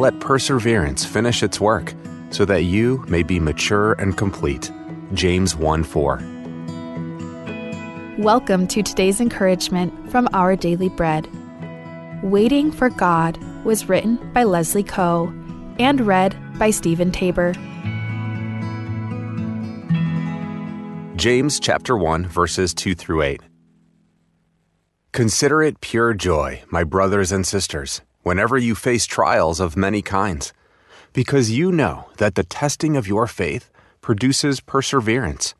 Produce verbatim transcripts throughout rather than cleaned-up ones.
Let perseverance finish its work, so that you may be mature and complete. James one four. Welcome to today's encouragement from Our Daily Bread. Waiting for God was written by Leslie Koh and read by Stephen Tabor. James chapter one, verses two through eight. Consider it pure joy, my brothers and sisters, whenever you face trials of many kinds, because you know that the testing of your faith produces perseverance.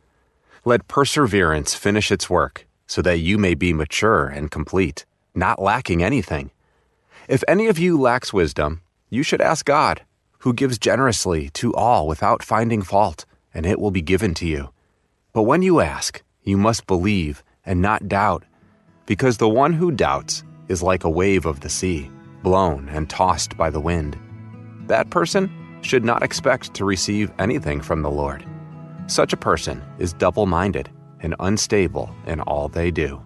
Let perseverance finish its work, so that you may be mature and complete, not lacking anything. If any of you lacks wisdom, you should ask God, who gives generously to all without finding fault, and it will be given to you. But when you ask, you must believe and not doubt, because the one who doubts is like a wave of the sea, blown and tossed by the wind. That person should not expect to receive anything from the Lord. Such a person is double-minded and unstable in all they do.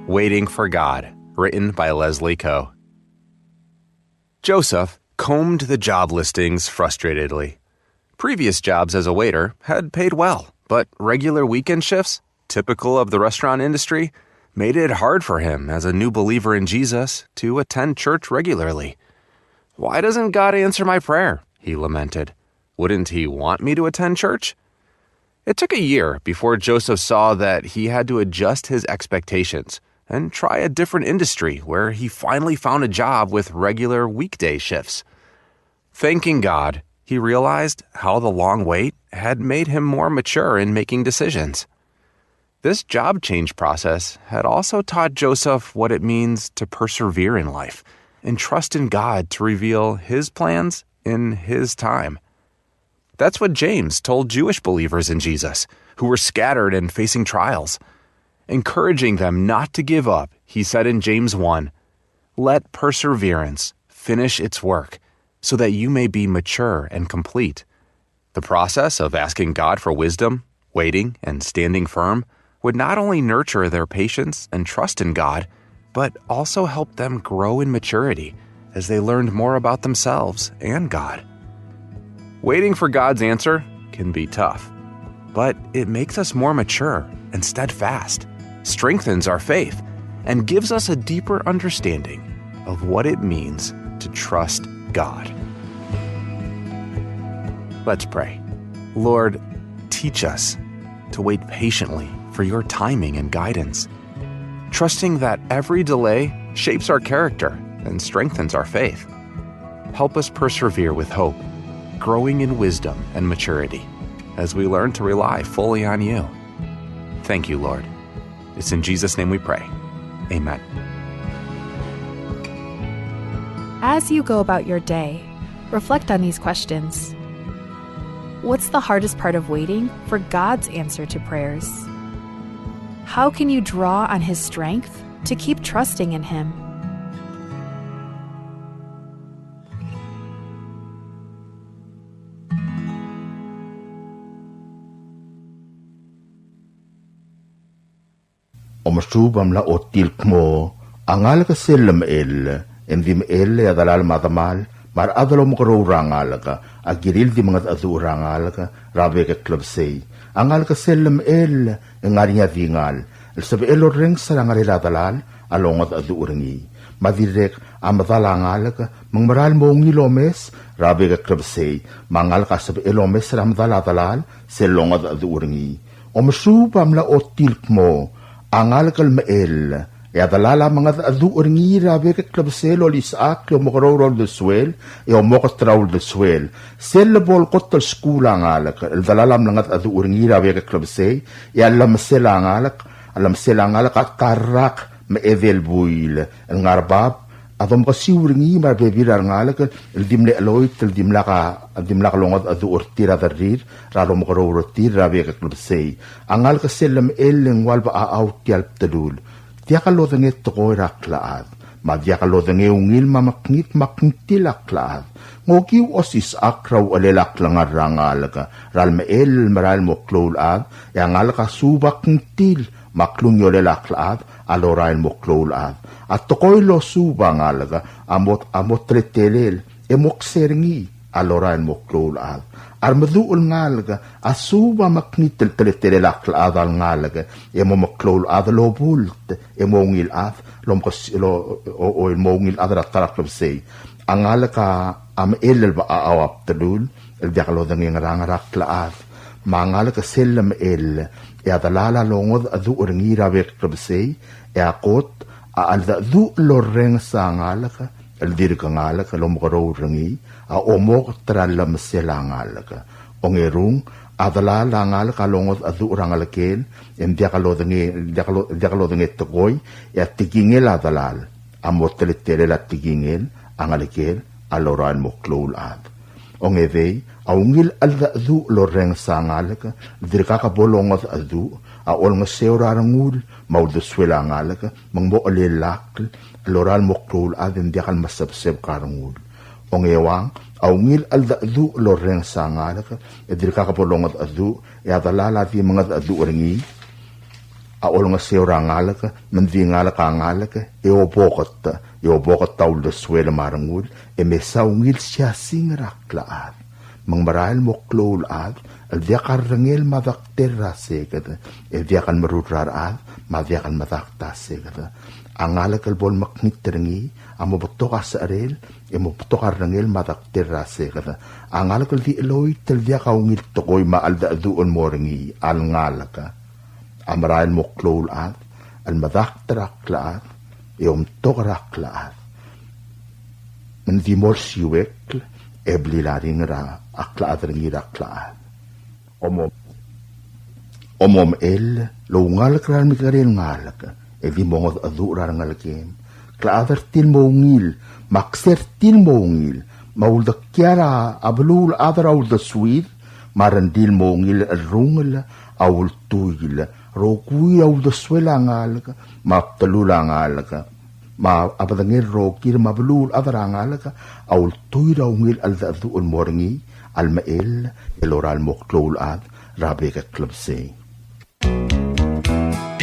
Waiting for God, written by Leslie Koh. Joseph combed the job listings frustratedly. Previous jobs as a waiter had paid well, but regular weekend shifts, typical of the restaurant industry, made it hard for him as a new believer in Jesus to attend church regularly. "Why doesn't God answer my prayer?" he lamented. "Wouldn't he want me to attend church?" It took a year before Joseph saw that he had to adjust his expectations and try a different industry, where he finally found a job with regular weekday shifts. Thanking God, he realized how the long wait had made him more mature in making decisions. This job change process had also taught Joseph what it means to persevere in life and trust in God to reveal his plans in his time. That's what James told Jewish believers in Jesus who were scattered and facing trials. Encouraging them not to give up, he said in James one, "Let perseverance finish its work, so that you may be mature and complete." The process of asking God for wisdom, waiting, and standing firm would not only nurture their patience and trust in God, but also help them grow in maturity as they learned more about themselves and God. Waiting for God's answer can be tough, but it makes us more mature and steadfast, strengthens our faith, and gives us a deeper understanding of what it means to trust God. Let's pray. Lord, teach us to wait patiently for your timing and guidance, trusting that every delay shapes our character and strengthens our faith. Help us persevere with hope, growing in wisdom and maturity as we learn to rely fully on you. Thank you, Lord. It's in Jesus' name we pray. Amen. As you go about your day, reflect on these questions. What's the hardest part of waiting for God's answer to prayers? How can you draw on His strength to keep trusting in Him? Omesuub a mla ochotii el kmo a ngalek sel lemechell, e ng di mechell e a delal me a demal me a rechad el omekeroul er a ngalek a kirir el di mengedecheduch er a ngalek er a bek el klebesei. A ngalek sel lemechell e ng ngar er ngii a dingal el sebechel orrenges er a ngerel a delal a longedecheduch er ngii. Me a dirrek a medal a ngalek me ng meral mo ungil omes er a bek el klebesei, me a ngalek a sebechel omes er a medal a delal sel longedecheduch er ngii. Omesuub a mla ochotii el kmo a ngalek el mechell, e a delal a mengedecheduch er ngii er a bek el klebesei el olisechakl e omekeroul er a uldesuel e omoket er a uldesuel. Sel lebo el kot el skuul a ngalek el delal a mlengedecheduch er ngii er a bek el klebesei, e a llemesel a ngalek, a llemesel a ngalek a ta el rak me a edei el buil el ngar bab a domkesiu er ngii me a rebebil er a rengalek el di mle cheloit el dimlak a, dimlak longedecheduch er tir a derrir er a lomekeroul er tir er a bek el klebesei. A ngalek sel lemechell e ng ua le bechachau tia el bdelul. Diak lodengei a tekoi er a klechad, Me a diak lodengei a ungil me a mekngit me a kngtil a klechad. Ng okiu osisechakl er a uchelel a klengar er a ngalek er a lemechell el merael mo klou el chad, e a ngalek a suub a kngtil me a klungiolel a klechad a lorael mo klou el chad. A tekoi el osuub a ngalek a mo, a mo teletelel e mo kser er ngii a lorael mo klou el chad. A remeduch el ngalek a suub a mekngit el teletelel a klechad a lengalek e mo meklou el chad el obult e mo ungil chad el omkes-, el o-, o-, o-, el mo ungil chad er a ta er a klebesei. A ngalek a mechell el bechachau a bdelul el diak lodengei a ngerang er a klechad. Me a ngalek sel lemechell e a delal a longedecheduch er ngii er a bek el klebesei, e a kot a cheldecheduch el lorrenges a ngalek el dirk ngalek el omekeroul er ngii a omoket er a llemesel a ngalek. Ongerung, a delal a ngalek a longedecheduch er a ngelekel e ng diak lodengei, diak lo-, diak lodengei tekoi, e a tekingel a delal a mo teletelel a tekingel a ngelekel a lorael mo klou el chad. Ongedei, a ungil cheldecheduch el lorrenges a ngalek el dirkak bo longedecheduch a olengeseu er a rengul me a uldesuel a ngalek me ng mo chelellakl el lorael mo klou el chad e ng diak el mesebsebek a rengul. Ongeuang, a ungil cheldecheduch el lorrenges a ngalek el dirkak bo longedecheduch e a delal a di mengedecheduch er ngii a olengeseu er a ngalek me ng di ngalek a ngalek e oboket, e oboket a uldesuel me a rengul e mesa ungil siasing er a klechad. Me ng merael mo klou el chad el diak a rrengel me a dektel er a seked, e diak el merur er a rechad me a diak el medakt a seked. A ngalek el bo lemekngit er ngii a mo betok a secherel e mo betok a rrengel me a dektel er a seked. A ngalek el di cheloit el diak a ungil tekoi me a cheldecheduch el mo er ngii a lengalek a merael mo klou el chad el medakt er a klechad e omtok er a klechad. Me ng di mo olsiuekl e blil a ringel a klechad er ngii er a klechad. Omo-, omomechell el oungalek er a remekekerei el ngalek e di mongedecheduch er a rengelekem. Klechad er tir el mo ungil me a kser tir el mo ungil me a uldekial a beluulechad er a uldesuir me a rengrir el mo ungil el cherrungel a ultuil, rokui a uldesuel a ngalek me a bdelul a ngalek. Me a bedengel rokir me a beluulechad er a ngalek a ultuil er a ungil cheldecheduch el mo er ngii a lemechell el lorael mo klou el chad er a bek el klebesei.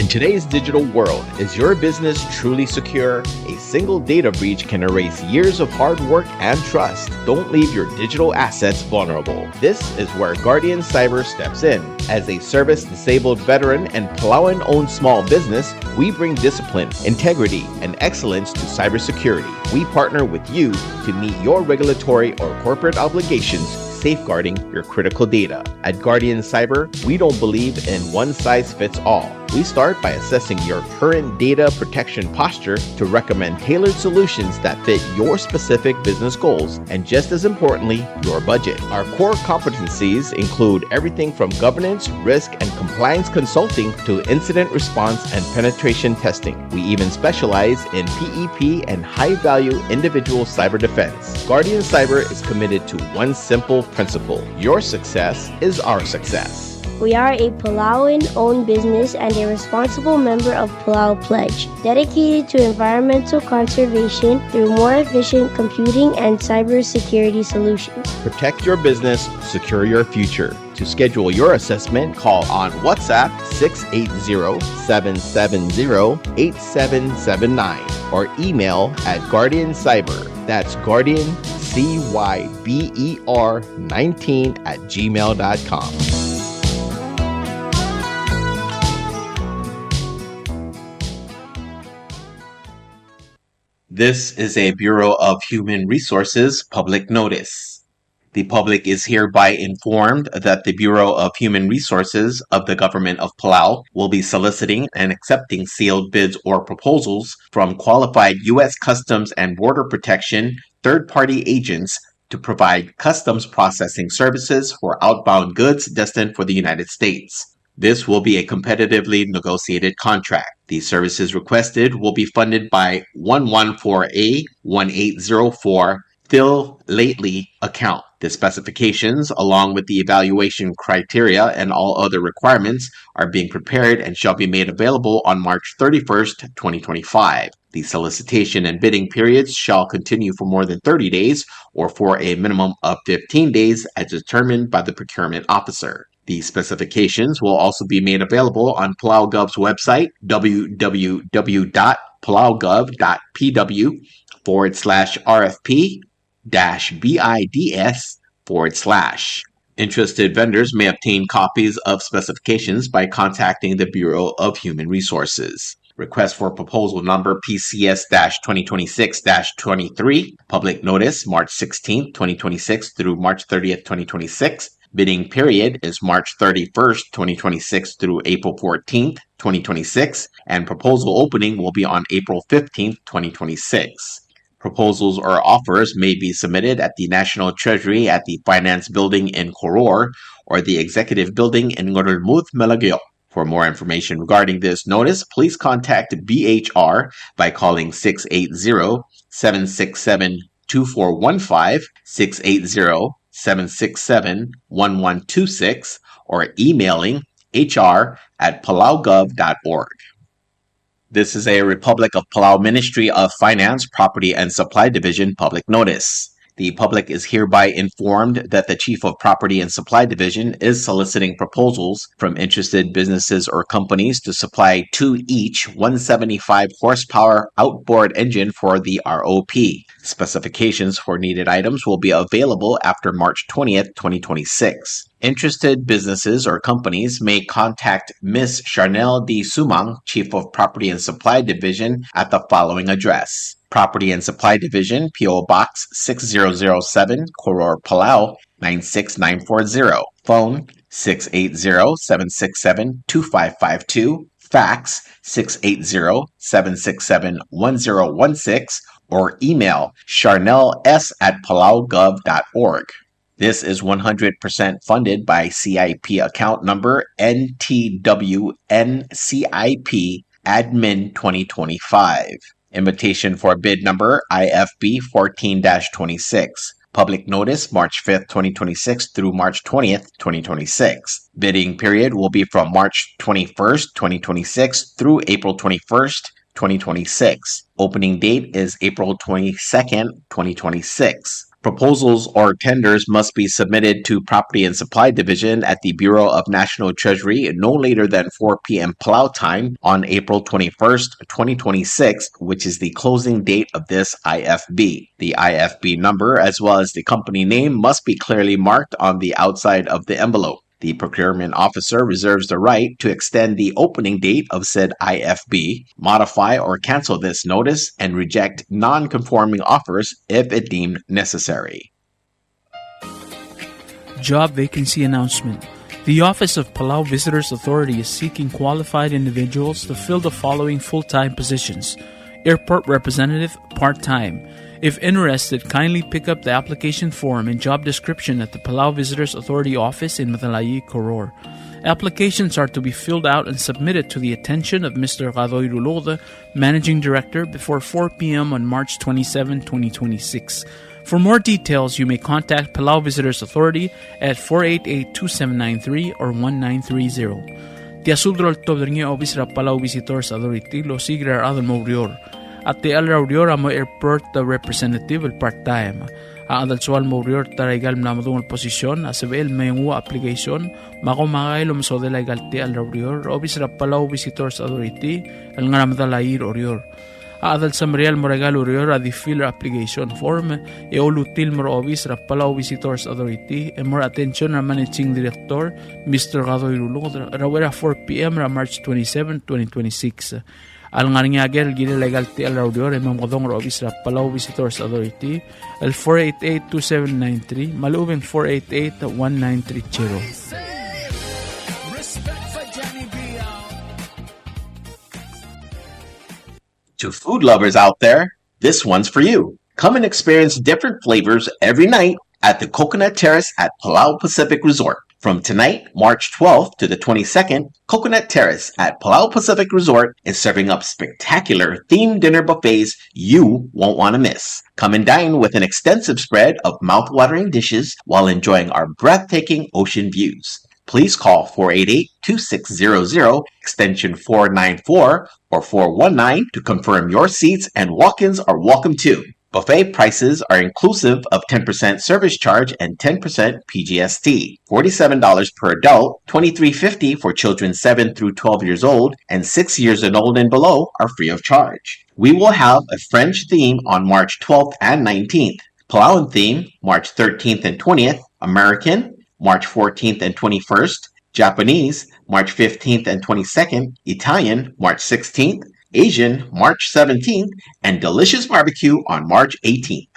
In today's digital world, is your business truly secure? A single data breach can erase years of hard work and trust. Don't leave your digital assets vulnerable. This is where Guardian Cyber steps in. As a service disabled veteran and Palauan-owned small business, we bring discipline, integrity, and excellence to cybersecurity. We partner with you to meet your regulatory or corporate obligations, safeguarding your critical data. At Guardian Cyber, we don't believe in one size fits all. We start by assessing your current data protection posture to recommend tailored solutions that fit your specific business goals and, just as importantly, your budget. Our core competencies include everything from governance, risk, and compliance consulting to incident response and penetration testing. We even specialize in P E P and high-value individual cyber defense. Guardian Cyber is committed to one simple principle: your success is our success. We are a Palauan owned business and a responsible member of Palau Pledge, dedicated to environmental conservation through more efficient computing and cybersecurity solutions. Protect your business, secure your future. To schedule your assessment, call on WhatsApp six eight zero, seven seven zero, eight seven seven nine or email at Guardian Cyber. That's Guardian C Y B E R nineteen at gmail dot com. This is a Bureau of Human Resources public notice. The public is hereby informed that the Bureau of Human Resources of the Government of Palau will be soliciting and accepting sealed bids or proposals from qualified U S Customs and Border Protection third-party agents to provide customs processing services for outbound goods destined for the United States. This will be a competitively negotiated contract. The services requested will be funded by one one four A one eight zero four Phil Lately account. The specifications, along with the evaluation criteria and all other requirements, are being prepared and shall be made available on March thirty-first, twenty twenty-five. The solicitation and bidding periods shall continue for more than thirty days or for a minimum of fifteen days as determined by the procurement officer. The specifications will also be made available on PalauGov's website, w w w dot palaugov dot p w forward slash r f p dash bids forward slash. Interested vendors may obtain copies of specifications by contacting the Bureau of Human Resources. Request for proposal number P C S dash twenty twenty-six dash twenty-three. Public notice, March sixteenth, twenty twenty-six through March thirtieth, twenty twenty-six. Bidding period is March thirty-first, twenty twenty-six through April fourteenth, twenty twenty-six, and proposal opening will be on April fifteenth, twenty twenty-six. Proposals or offers may be submitted at the National Treasury at the Finance Building in Koror or the Executive Building in Ngerulmud, Melekeok. For more information regarding this notice, please contact B H R by calling six eight zero, seven six seven, two four one five, six eight zero, seven six seven, one one two six, or emailing H R at palaugov dot org. This is a Republic of Palau Ministry of Finance, Property and Supply Division public notice. The public is hereby informed that the Chief of Property and Supply Division is soliciting proposals from interested businesses or companies to supply two each one seventy-five horsepower outboard engine for the R O P. Specifications for needed items will be available after March twentieth, twenty twenty-six. Interested businesses or companies may contact Miss Charnel D. Sumang, Chief of Property and Supply Division, at the following address: Property and Supply Division, P O Box six zero zero seven, Koror, Palau, nine six nine four zero. Phone six eight zero, seven six seven, two five five two. Fax six eight zero, seven six seven, one zero one six, or email charnels at palaugov dot org. This is one hundred percent funded by C I P account number N T W N C I P admin twenty twenty-five. Invitation for bid number I F B fourteen dash twenty-six. Public notice, March fifth, twenty twenty-six through March twentieth, twenty twenty-six. Bidding period will be from March twenty-first, twenty twenty-six through April twenty-first, twenty twenty-six. Opening date is April twenty-second, twenty twenty-six. Proposals or tenders must be submitted to Property and Supply Division at the Bureau of National Treasury no later than four p.m. Palau time on April twenty-first, twenty twenty-six, which is the closing date of this I F B. The I F B number, as well as the company name, must be clearly marked on the outside of the envelope. The procurement officer reserves the right to extend the opening date of said I F B, modify or cancel this notice, and reject non-conforming offers if it deemed necessary. Job vacancy announcement. The Office of Palau Visitors Authority is seeking qualified individuals to fill the following full-time positions: Airport Representative, part-time. If interested, kindly pick up the application form and job description at the Palau Visitors Authority office in Medalaii, Koror. Applications are to be filled out and submitted to the attention of Mister Kadoi Ruluked, Managing Director, before four p.m. on March twenty-seventh, twenty twenty-six. For more details, you may contact Palau Visitors Authority at four eight eight, two seven nine three or one nine three zero. Tia subed el oltobed er ngii a obis er a Palau Visitors Authority el osiik er a rechad el mo oureor. A techall er a ureor a mo airport representative el part-time. A chad el soal mo oureor ta er aika el mla medung el position a sebechel el me nguu a application me a komakai el omesodel aika el techall er a ureor er a obis er a Palau Visitors Authority el ngar er a Medalaii er Oreor. A chad el semeriar el mo er aika el ureor a di fill er a application form e olutii el mo er a obis er a Palau Visitors Authority el mo er a attention er a Managing Director, Mister Kadoi Ruluked, er a uchei er a four p.m. er a March twenty-seven, twenty twenty-six. A lengar er ngii a ker el kirel aika el techall er a ureor e mo mekedong er a obis er a Palau Visitors Authority el four eight eight, two seven nine three me a lechub e ng four eight eight, one nine three zero. To food lovers out there, this one's for you. Come and experience different flavors every night at the Coconut Terrace at Palau Pacific Resort. From tonight, March twelfth to the twenty-second, Coconut Terrace at Palau Pacific Resort is serving up spectacular themed dinner buffets you won't want to miss. Come and dine with an extensive spread of mouth-watering dishes while enjoying our breathtaking ocean views. Please call four eight eight, two six zero zero, extension four nine four or four one nine to confirm your seats, and walk-ins are welcome too. Buffet prices are inclusive of ten percent service charge and ten percent P G S T. Forty-seven dollars per adult, twenty-three fifty for children seven through twelve years old, and six years and old and below are free of charge. We will have a French theme on March twelfth and nineteenth, Palauan theme March thirteenth and twentieth, American March fourteenth and twenty-first, Japanese March fifteenth and twenty-second, Italian March sixteenth, Asian March seventeenth, and delicious barbecue on March eighteenth.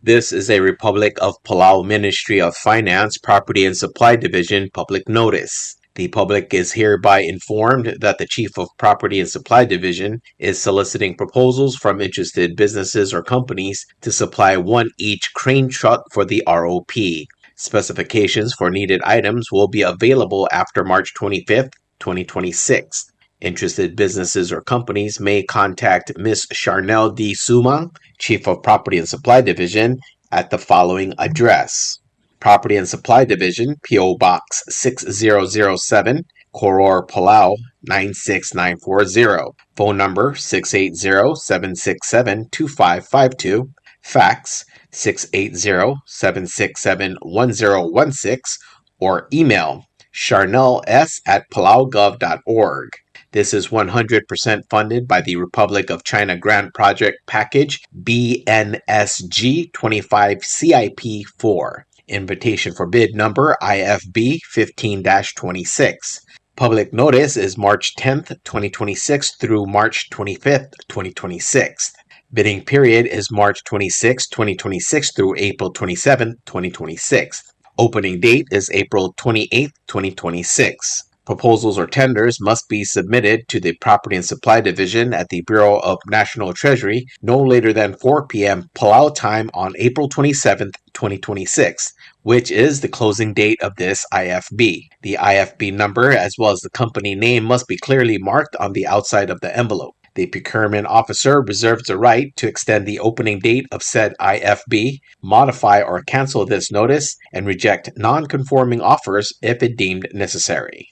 This is a Republic of Palau Ministry of Finance, Property and Supply Division public notice. The public is hereby informed that the Chief of Property and Supply Division is soliciting proposals from interested businesses or companies to supply one each crane truck for the R O P. Specifications for needed items will be available after March twenty-fifth, twenty twenty-six. Interested businesses or companies may contact Miss Charnel D. Sumang, Chief of Property and Supply Division, at the following address: Property and Supply Division, P O Box six zero zero seven, Koror, Palau nine six nine four zero. Phone number six eight zero, seven six seven, two five five two. Fax six eight zero, seven six seven, one zero one six, or email charnels at palaugov dot org. This is one hundred percent funded by the Republic of China Grant Project Package B N S G twenty-five C I P four. Invitation for bid number I F B fifteen dash twenty-six. Public notice is March tenth, twenty twenty-six through March twenty-fifth, twenty twenty-six. Bidding period is March twenty-sixth, twenty twenty-six through April twenty-seventh, twenty twenty-six. Opening date is April twenty-eighth, twenty twenty-six. Proposals or tenders must be submitted to the Property and Supply Division at the Bureau of National Treasury no later than four p.m. Palau time on April twenty-seventh, twenty twenty-six, which is the closing date of this I F B. The I F B number, as well as the company name, must be clearly marked on the outside of the envelope. The procurement officer reserves the right to extend the opening date of said I F B, modify or cancel this notice, and reject non-conforming offers if it deemed necessary.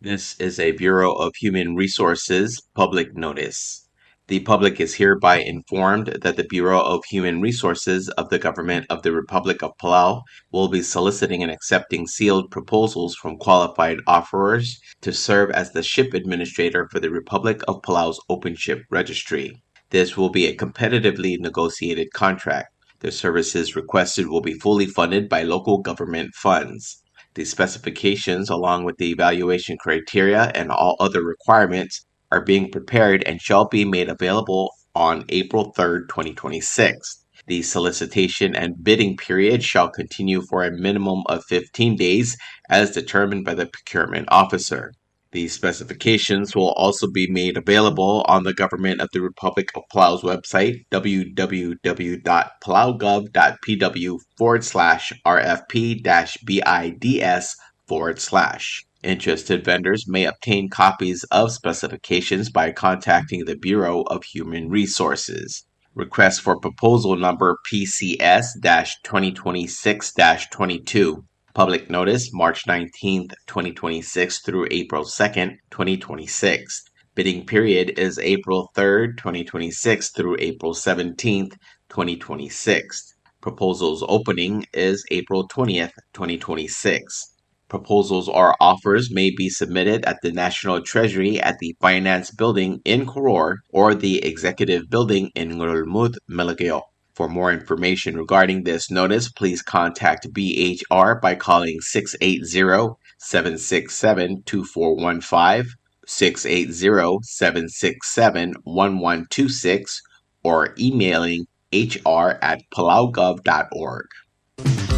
This is a Bureau of Human Resources public notice. The public is hereby informed that the Bureau of Human Resources of the Government of the Republic of Palau will be soliciting and accepting sealed proposals from qualified offerors to serve as the ship administrator for the Republic of Palau's open ship registry. This will be a competitively negotiated contract. The services requested will be fully funded by local government funds. The specifications, along with the evaluation criteria and all other requirements, are being prepared and shall be made available on April third, twenty twenty-six. The solicitation and bidding period shall continue for a minimum of fifteen days as determined by the procurement officer. The specifications will also be made available on the Government of the Republic of Palau's website, w w w dot palaugov dot p w forward slash r f p dash b i d s forward slash. Interested vendors may obtain copies of specifications by contacting the Bureau of Human Resources. Request for proposal number P C S dash twenty twenty-six dash twenty-two. Public notice, March nineteenth, twenty twenty-six through April second, twenty twenty-six. Bidding period is April third, twenty twenty-six through April seventeenth, twenty twenty-six. Proposals opening is April twentieth, twenty twenty-six. Proposals or offers may be submitted at the National Treasury at the Finance Building in Koror or the Executive Building in Ngerulmud, Melekeok. For more information regarding this notice, please contact B H R by calling six eight zero, seven six seven, two four one five, six eight zero, seven six seven, one one two six, or emailing H R at palaugov dot org.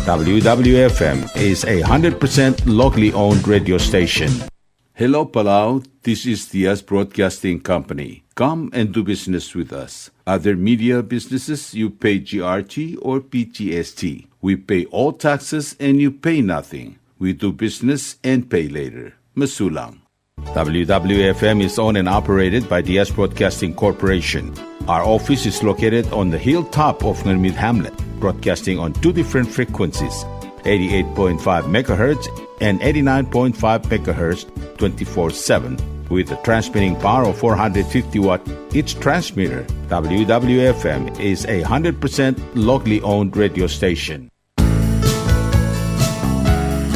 W W F M is a hundred percent locally owned radio station. Hello, Palau. This is Diaz Broadcasting Company. Come and do business with us. Other media businesses, you pay G R T or P G S T. We pay all taxes and you pay nothing. We do business and pay later. Mesulang. W W F M is owned and operated by Diaz Broadcasting Corporation. Our office is located on the hilltop of Ngermid Hamlet, broadcasting on two different frequencies, eighty-eight point five megahertz and eighty-nine point five megahertz, twenty-four seven, with a transmitting power of four hundred fifty watt each transmitter. W W F M is a hundred percent locally owned radio station.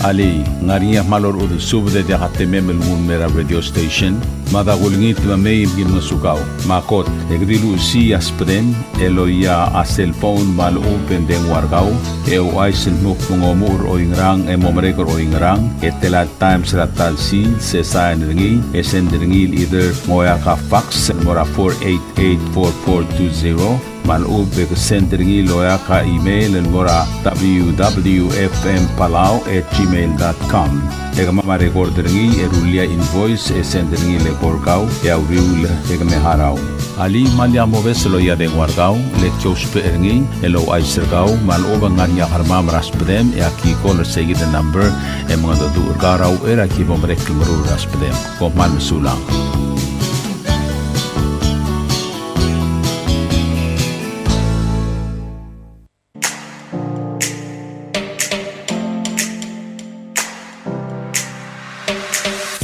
Alii, ng ngar er ngii a kmal orechudel subed e diak a temem el nguu el mei er a radio station? Mada kulengit me mei me ki ngosukau. Me a kot, e ke di luchesii a subedem el oia a cell phone me a lechub e ng dengua er kau, e ouchais el dmu kmo ng omuchel er oingerang e mo merek er oingerang, e tela el times er a ta el sils, e sain er ngii, e send er ngii el either ng oeak a fax el mo er a four eight eight four four two zero, me a lechub e ke send er ngii el oeak a email el mo er a W W F M Palau at gmail dot com. E kemam a record er ngii e rullii a invoice e send er ngii el eko er kau e a uriul e ke me harau. Alii, me lak mobes el oia dengua er kau, le ki ousbech er ngii el ouchais er kau me a lechub e ng ngar er ngii a kermam er a subedem e aki call er seikid el number e mengedecheduch er kau er a uchei er a ki bo merek el meruul er a subedem. Kom kmal mesulang.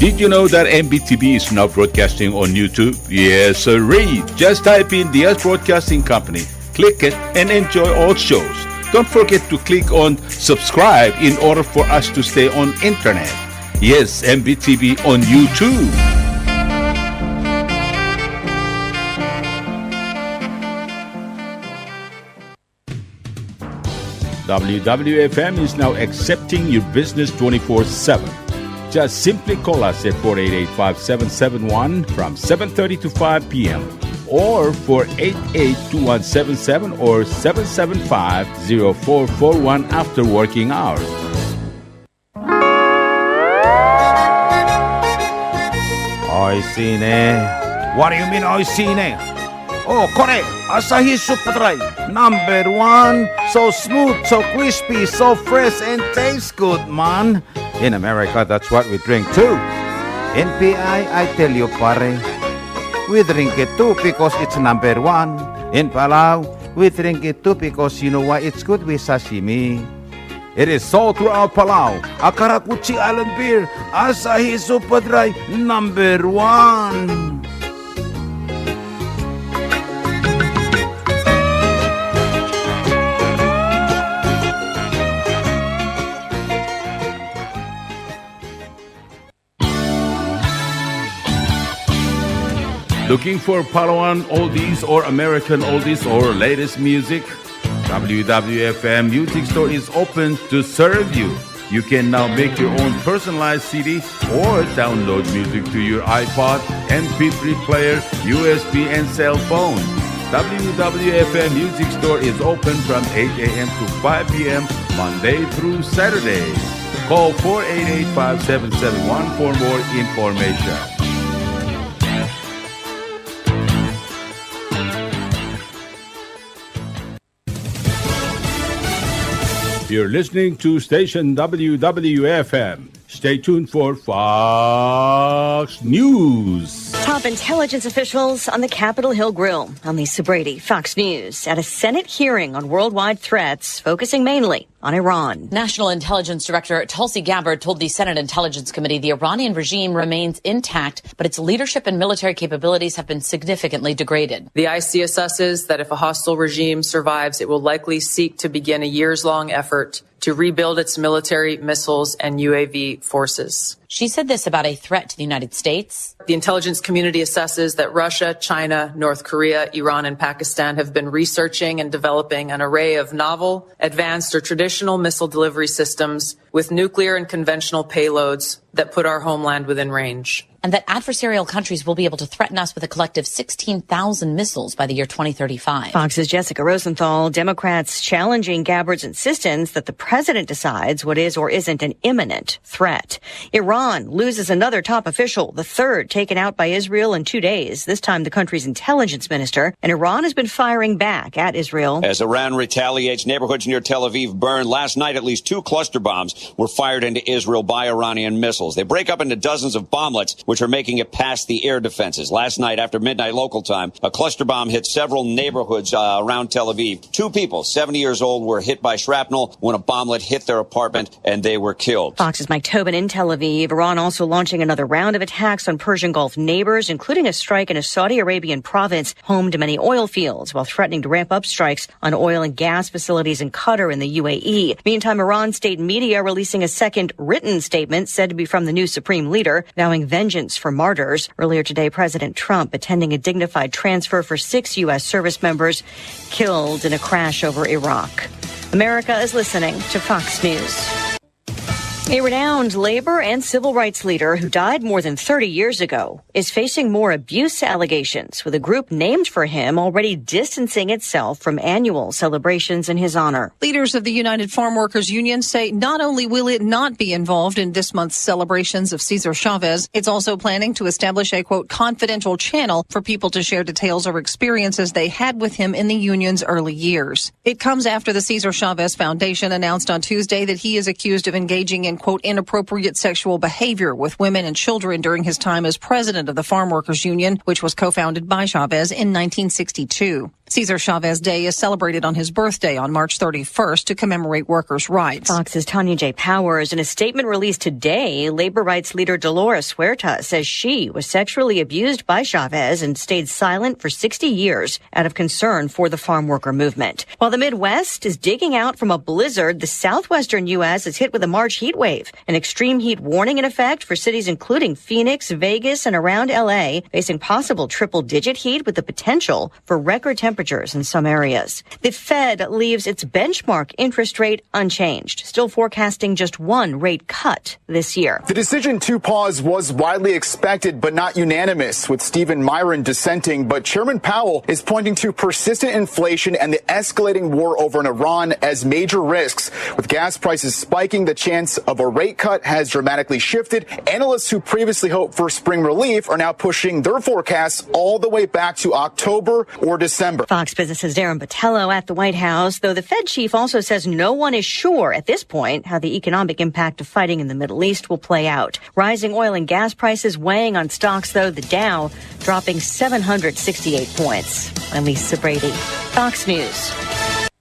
Did you know that M B T V is now broadcasting on YouTube? Yes, sirree. Just type in Diaz Broadcasting Company, click it, and enjoy all shows. Don't forget to click on subscribe in order for us to stay on internet. Yes, M B T V on YouTube. W W F M is now accepting your business twenty-four seven. Just simply call us at four eight eight, five seven seven one from seven thirty to five p m, or four eight eight, two one seven seven or seven seven five, zero four four one after working hours. Oishii ne. What do you mean, oishii ne? Oh, kore, Asahi Super Dry, number one. So smooth, so crispy, so fresh, and tastes good, man. In America, that's what we drink too. In P I, I tell you, pare, we drink it too because it's number one. In Palau, we drink it too because you know why? It's good with sashimi. It is sold throughout Palau. A karakuchi island beer, Asahi Super Dry, number one. Looking for Palauan oldies or American oldies or latest music? W W F M Music Store is open to serve you. You can now make your own personalized C D or download music to your iPod, M P three player, U S B, and cell phone. W W F M Music Store is open from eight a m to five p m, Monday through Saturday. Call four eight eight, five seven seven one for more information. You're listening to station W W F M. Stay tuned for Fox News. Top intelligence officials on the Capitol Hill grill. I'm Lisa Brady, Fox News, at a Senate hearing on worldwide threats, focusing mainly on Iran. National Intelligence Director Tulsi Gabbard told the Senate Intelligence Committee the Iranian regime remains intact, but its leadership and military capabilities have been significantly degraded. The I C assesses that if a hostile regime survives, it will likely seek to begin a years-long effort to rebuild its military, missiles, and U A V forces. She said this about a threat to the United States. The intelligence community assesses that Russia, China, North Korea, Iran, and Pakistan have been researching and developing an array of novel, advanced, or traditional missile delivery systems with nuclear and conventional payloads that put our homeland within range. And that adversarial countries will be able to threaten us with a collective sixteen thousand missiles by the year twenty thirty-five. Fox's Jessica Rosenthal. Democrats challenging Gabbard's insistence that the president decides what is or isn't an imminent threat. Iran loses another top official, the third taken out by Israel in two days, this time the country's intelligence minister. And Iran has been firing back at Israel. As Iran retaliates, neighborhoods near Tel Aviv burn. Last night, at least two cluster bombs were fired into Israel by Iranian missiles. They break up into dozens of bomblets, which are making it past the air defenses. Last night, after midnight local time, a cluster bomb hit several neighborhoods, uh, around Tel Aviv. Two people, seventy years old, were hit by shrapnel when a bomblet hit their apartment and they were killed. Fox's Mike Tobin in Tel Aviv. Iran also launching another round of attacks on Persian Gulf neighbors, including a strike in a Saudi Arabian province home to many oil fields, while threatening to ramp up strikes on oil and gas facilities in Qatar and the U A E. Meantime, Iran state media releasing a second written statement said to be from the new supreme leader, vowing vengeance for martyrs. Earlier today, President Trump attending a dignified transfer for six U S service members killed in a crash over Iraq. America is listening to Fox News. A renowned labor and civil rights leader who died more than thirty years ago is facing more abuse allegations, with a group named for him already distancing itself from annual celebrations in his honor. Leaders of the United Farm Workers Union say not only will it not be involved in this month's celebrations of Cesar Chavez, it's also planning to establish a, quote, confidential channel for people to share details or experiences they had with him in the union's early years. It comes after the Cesar Chavez Foundation announced on Tuesday that he is accused of engaging in, quote, inappropriate sexual behavior with women and children during his time as president of the Farm Workers Union, which was co-founded by Chavez in nineteen sixty-two. Cesar Chavez Day is celebrated on his birthday on March thirty-first to commemorate workers' rights. Fox's Tanya J. Powers. In a statement released today, labor rights leader Dolores Huerta says she was sexually abused by Chavez and stayed silent for sixty years out of concern for the farm worker movement. While the Midwest is digging out from a blizzard, the southwestern U S is hit with a March heat wave. An extreme heat warning in effect for cities including Phoenix, Vegas, and around L A, facing possible triple-digit heat with the potential for record temperatures in some areas. The Fed leaves its benchmark interest rate unchanged, still forecasting just one rate cut this year. The decision to pause was widely expected, but not unanimous, with Stephen Miran dissenting. But Chairman Powell is pointing to persistent inflation and the escalating war over in Iran as major risks. With gas prices spiking, the chance of a rate cut has dramatically shifted. Analysts who previously hoped for spring relief are now pushing their forecasts all the way back to October or December. Fox Business's Darren Botelho at the White House, though the Fed chief also says no one is sure at this point how the economic impact of fighting in the Middle East will play out. Rising oil and gas prices weighing on stocks, though, the Dow dropping seven hundred sixty-eight points. I'm Lisa Brady, Fox News.